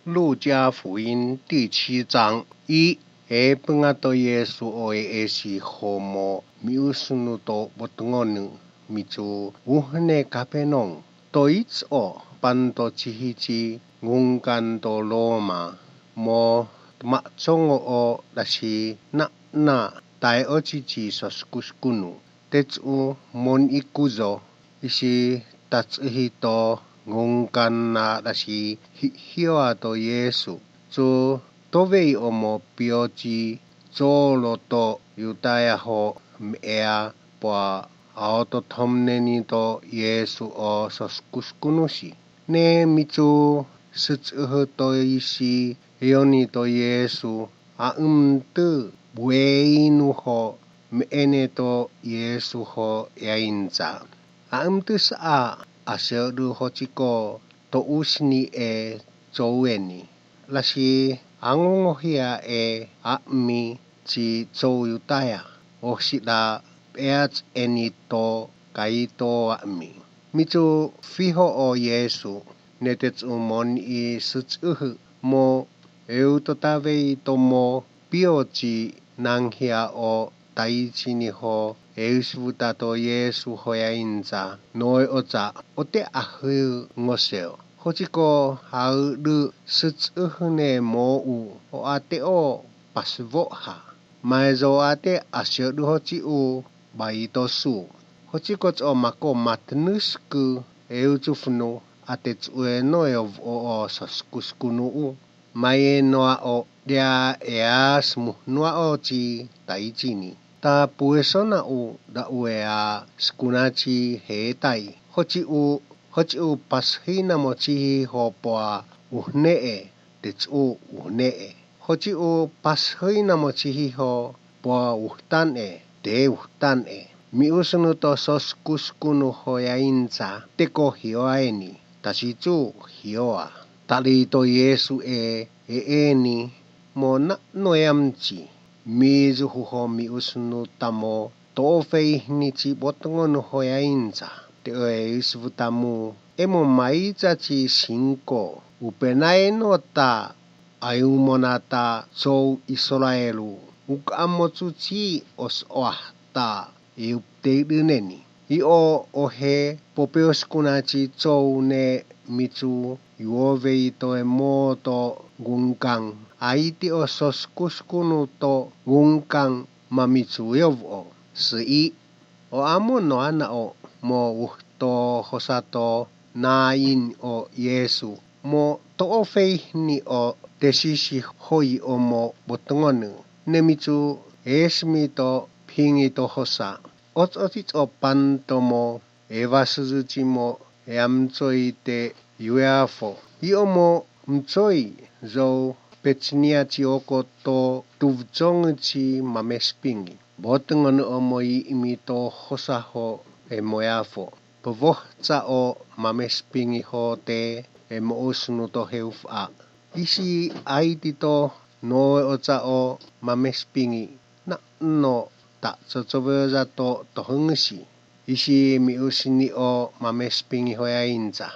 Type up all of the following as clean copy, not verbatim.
路加福音第七章一，e pengato Yesu oe esi homo miusunu to botngonu micu uhne kapenong toits o panto chihichi ngungan to Roma mo matsongo o lasi na na tai o chichi soskuskunu tetsu mon ikuzo isi tatsuhito ngungan na lasi hihioa to Yesu zu tovei omo piochi zolo to Yudaya ho mea poa aoto thomneni to Yesu o soskuskunusi. Ne mitsu sutsuhu to isi yoni to Yesu a umtu bueinu ho meene to Yesu ho yainza. A umtu sa aseru ho chiko to usni e zoueni. Lasi angongohia e ami chi zou Yudaya osida peats eni to kaito ami. Mitsu fiho o Yesu netetsu mon i sutsuhu mo eutotavei tomo piochi nanghia o taichini ho eusvuta to Yesu hoyainza noe oza ote ahu ngoseo. Hochiko hau sutsuhu ne mou o ate o pasvoha. Maezo ate asyoru hochi u baito su. Hochiko o mako matnusku eutsufnu ate tsueno e o soskuskunu u. Mae noa o ria ea smuhnua o chi taichini. Ta puesona u da uea skunachi hetai. Hochi u hochi u pashina mo chihi ho poa uhnee tetsu uhnee. Hochi u pashina mo chihi ho poa uhtan e te uhtan e. Mi usunu to soskuskunu hoyainza teko hioaeni. Tasitsu hioa. Tali to Yesu e e eni mo na noyamchi. Mi zuhu mi usunu tamo tofei ni chi botngonu hoyainza. Te e usvutamu emo maiza chi shinko upenae no ta ayumonata zou Israelu ukamotsu chi os oahta eupteiruneni. I o ohe popeoskunachi zou ne mitsu yuovei to e moto gunkan aiti o soskuskunu to gunkan mamitsu yovo. 11o amo no ana o mo uhto hosato nain o Yesu mo to'ofei ni o tesisi hoi o mo botngonu ne mitsu esmi to pingi to hosa otsotsi o pantomo evasuzuchi mo eamtsoi te yueafo i o mo mtsoi zou petsnia chi oko to tuvtsonguchi mamespingi botngonu o mo i imi to hosa ho e moeafo. Pvohtsa o mamespingi ho te e mo usnu to heufa. Isi aiti to noe otsa o mamespingi na no ta tsotsovoza to tohungusi. Isi mi usni o mamespingi hoyainza.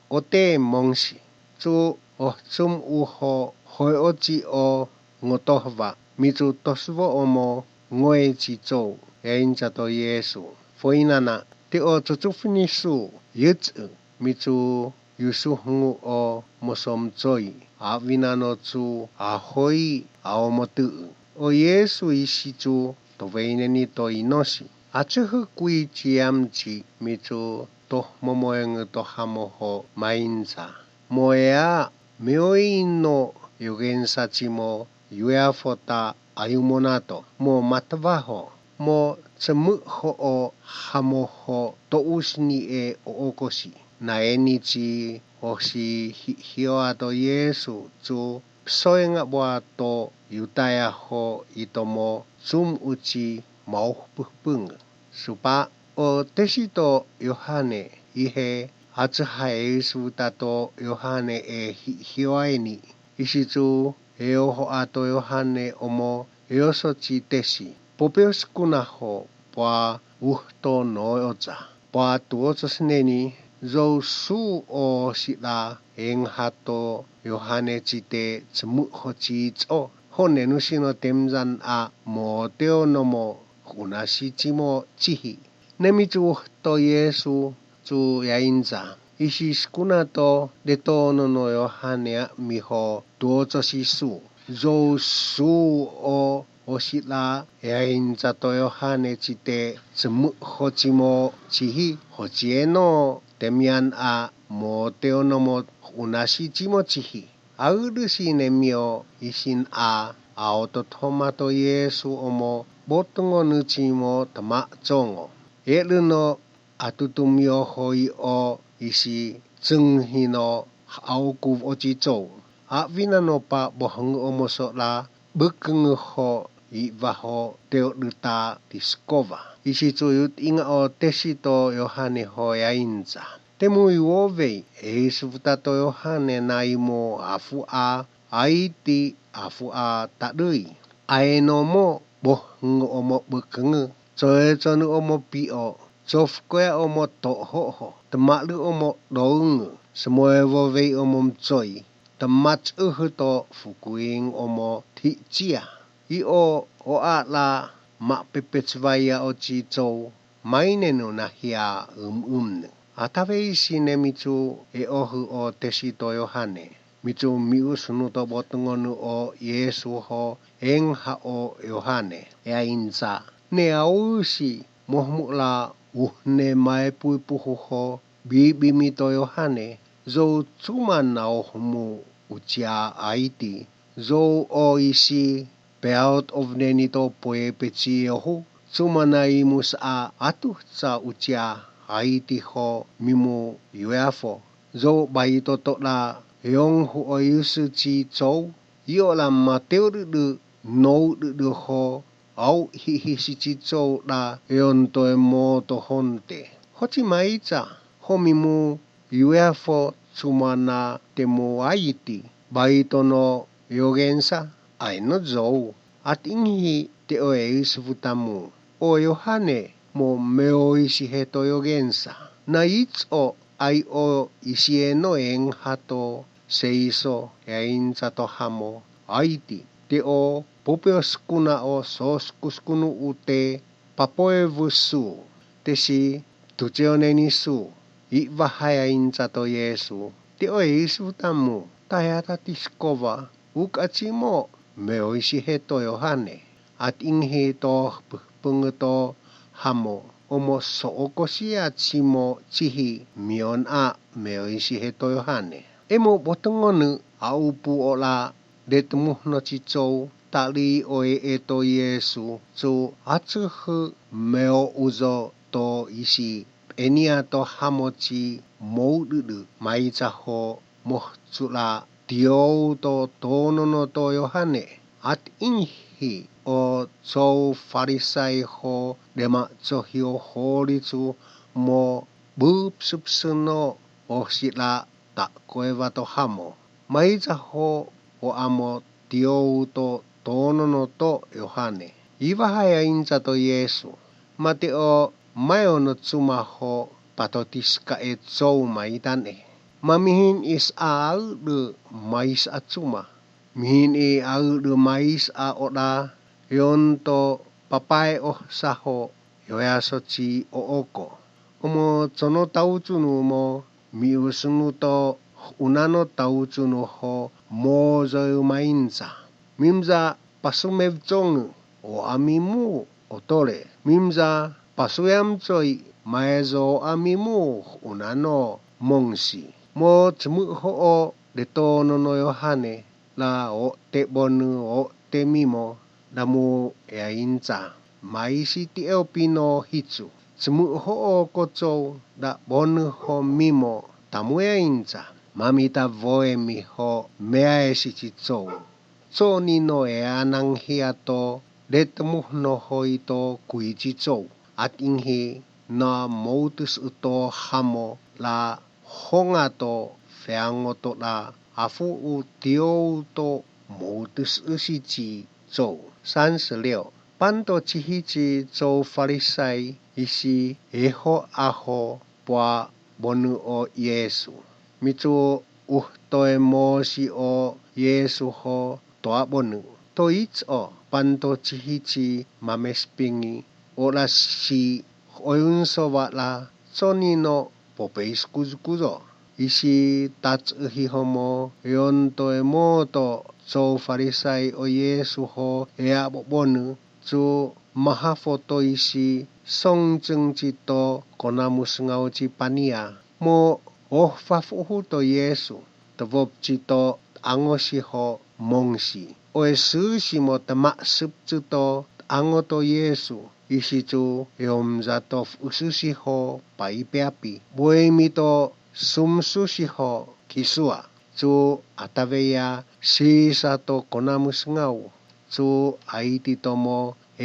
O te mongsi. Tsu o tsum uho hoi ochi o ngotohva. Mitsu tosvo o mo ngoe chi tsou yainza to Yesu. Foinana te o tsutsufni su yutsu mitsu yusuhungu o mosomtsoi avinano tsu ahoi aomotu. O Yesu isi tsu toveineni to inosi. Atsuhu kui chiamchi mitsu to momoengu to hamoho mainza. Moea meoi no yogensachi mo yueafota ayumonato mo matvaho mo tsemuho o hamoho to usni e ookosi. Na enichi osi hihioa to Yesu tsu psoenga boa to Yudaya ho itomo tsum uchi mauhpuhpung. Supa o tesito Yohane ihe atsuha eisuta to Yohane e hihioaeni. Isi tsu eoho ato Yohane omo eosochi tesi. Popeoskunaho poa uhto noe oza. Poa tuotsosneni 肉树哦是啦，因哈多约翰的一个怎么好制作？后年有什么点燃啊？无掉那么有那是这么志气。那么就到耶稣就也因子，伊是古那多列多诺诺约翰的咪好多做是树，肉树哦。我是啦，也因在多约翰的一个怎么好这么志气，或者诺点样啊？无掉那么有那是这么志气。阿鲁是呢庙，伊信阿奥多托马多耶稣阿摩，无当我女子摩他妈做我，耶鲁诺阿嘟嘟庙可以哦，伊是真希诺奥古奥吉做，阿维那诺巴无恒阿摩索拉，不更好伊瓦好丢鲁达迪斯科瓦，伊是主要因奥德西多约翰尼好亚因子。temu iwove eisufuta Yohane naimo afu a aiti afu a tadui aenomo bohngu omo bukngu zoezonu omo pio zofkwe omo tohoho temalu omo doungu semoewove omo mtsoi tematsuhuto fukuing omo tijia io oa la mapepetsvaya ochi zou mainenu nahia umumnu Atawe isi ne mitsu e ohu o tesito Yohane. Mitsu miu sunuto botongonu o Yesu ho engha o Yohane. Ea insa. Ne ausi mohmula uhne mae puipuhu ho bibimito Yohane. Zou tsumana ohmu uchia aiti. Zou o isi peaut ovnenito poepetsi ohu. Tsumana imus a atuhtsa uchia aiti ho mimu yuafo. Zo bai to to la yong hu o yusu chi chou. Yo la mateo du no du ho au hi hi si chi chou la yon to e mo to honte. Hochi maicha ho mimu yuafo tsumana te mo aiti. Bai to no yogensa ai no zou. At inhi te o e usufutamu. O Yohane mo meo isi heto yogensa. Na itso ai o isi eno en hato seiso e to hamo aiti. Te o popeo skuna o so skuskunu ute papoe vusu. Te si tucheone su i vahaya inza to Yesu. Te o isu tamu tayata tiskova ukachimo meo isi heto Yohane. At inghi to punguto hamo omo sookosia chimo chihi mion a meo isi heto Yohane. Emo botongonu aupu ola detmuhno chichou tali oe eto Yesu tsu atsuhu meo uzo to isi enia to hamochi moududu maiza ho mohtsula dio to tonono to Yohane. At inhi o tsou farisai ho dema tsohio horitsu mo bupsupsuno o sila ta koeva to hamo. Maiza ho o amo dio to tonono to Yohane. Iwa haya inza to Yesu. Mate o mayo no tsuma ho patotiska e tsou maitane. Mamihin is al de mais a tsuma. Mihin e al de mais a oda yon to papae o saho yoyaso chi o oko. Omo tsono tautsunu mo miusunu to unano tautsunu ho mozo mainza. Mimza pasumevzong o amimu otore. Mimza pasuyamtsoi maezo amimu unano mongsi. Mo tsmu ho o de tono no Yohane la o te bonu o te mimo la mu ea inza. Maisi ti eo pino hitsu. Tsmu ho o kotsou da bonu ho mimo tamu ea inza. Mamita voe mi ho mea e si tsou. Tso ni no e anang hia to letmuh no hoi to kui tsou. At inghi na moutus uto hamo la honga to feango to la afu u dio to moutus usi chi tsou. 36班多chihi chi tsou farisai isi eho aho poa bonu o Yesu. Mitsu uhtoe mosi o Yesu ho toa bonu. To o panto chihichi mamespingi o la si oyunso wa la tsonino popeiskuzukuzo. Isi tatsuhihomo yontoe moto tso farisai o Yesu ho ea bonu tsu mahafoto isi songzeng to konamusngau ci pania mo ohfafuhu to Yesu tvop to angosiho mongsi oe susi mo tmasup to angoto Yesu isi tsu yomzato ususiho paipeapi boemi to sumsusiho kisua tsu ataveya sisato konamusngau tsu aiti tomo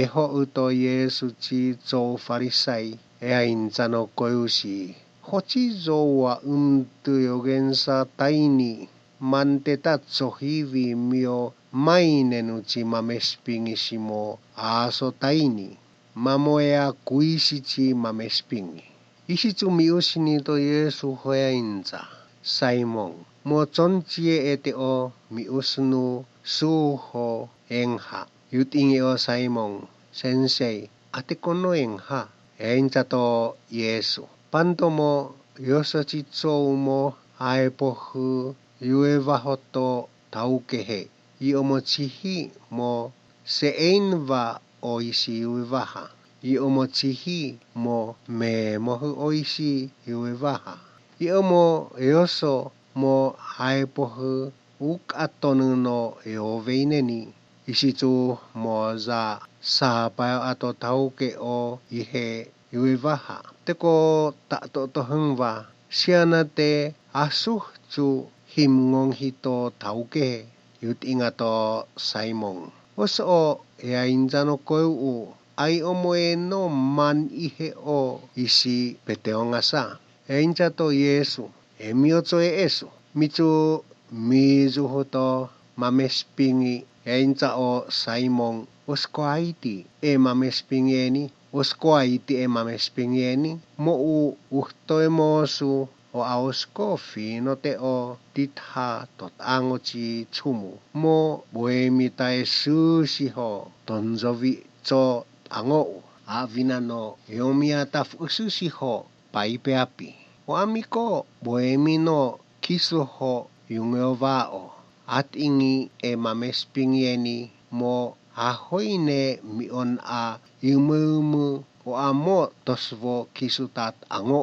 eho uto Yesu ci tso farisai ea inzano koyusi hochi zo wa umtu yogensa taini manteta tsohivi mio mainenu ci mamespingi simo aso taini mamoea kuisi ci mamespingi. Isi tsu miusini to Yesu hoea inza Simon mo tsoncie ete o miusnu suho enha yutingi o Simon sensei ate kono enha einza to Yesu pantomo yoso ci tsoumo aepohu yuevahoto taukehe i omo chihi mo se einva o isi yuevaha i omo chihi mo me mohu o isi yuevaha i omo yoso mo aepohu ukatonu no yoveineni isi tsu mo za sapayo ato tauke o ihe yuevaha teko tato tohungwa sianate asuh tsu himngong hito tauke yutinga to Simon. Oso o ea inzano koeu ai omoe no man ihe o isi peteonga sa. Ea inza to Yesu emio tsoe esu. Mitsu mizuho to mamespingi ea inza o Simon osko aiti e mamespingi eni osko aiti e mamespingi eni mo u uhtoe mosu o aosko fino te o titha tot ango ci chumu mo boemi tae susi ho tonzovi tso ango a vina no yomia taf ususi ho paipeapi. O amiko boemi no kisu ho yungeo vao at ingi e mamespingi eni mo ahoine mion a yumumu o amo tosvo kisu tat ango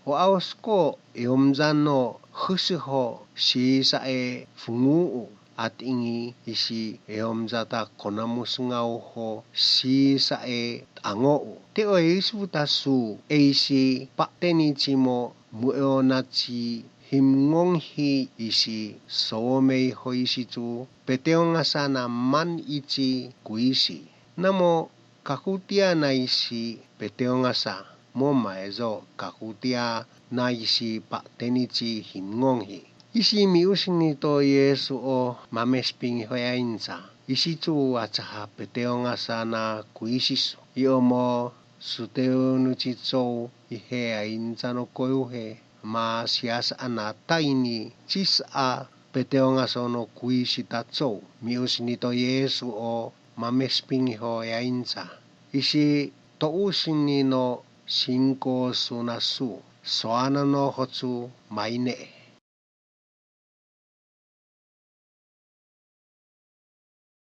o aosko yomzano husuho sisa e funguu at ingi isi yomzata konamusngau ho sisa e ango te o isu tasu e isi pateni chimo mueona chi himngong hi isi somei ho isi tsu peteonga sana man ichi kuisi. Namo kakutia na isi peteonga sa mo maezo kakutia na isi pateni chi himngong hi. Isi miusini to Yesu o mamespingi hoya inza. Isi tsu achaha peteonga sana kuisisu. Io mo suteunu chi tsou ihe a inza no koeuhe ma siasa ana taini chis a peteonga sono kuisi ta tsou. Miusini to Yesu o mamespingi hoya inza. Isi tousini no sinko suna su soana no hotsu maine.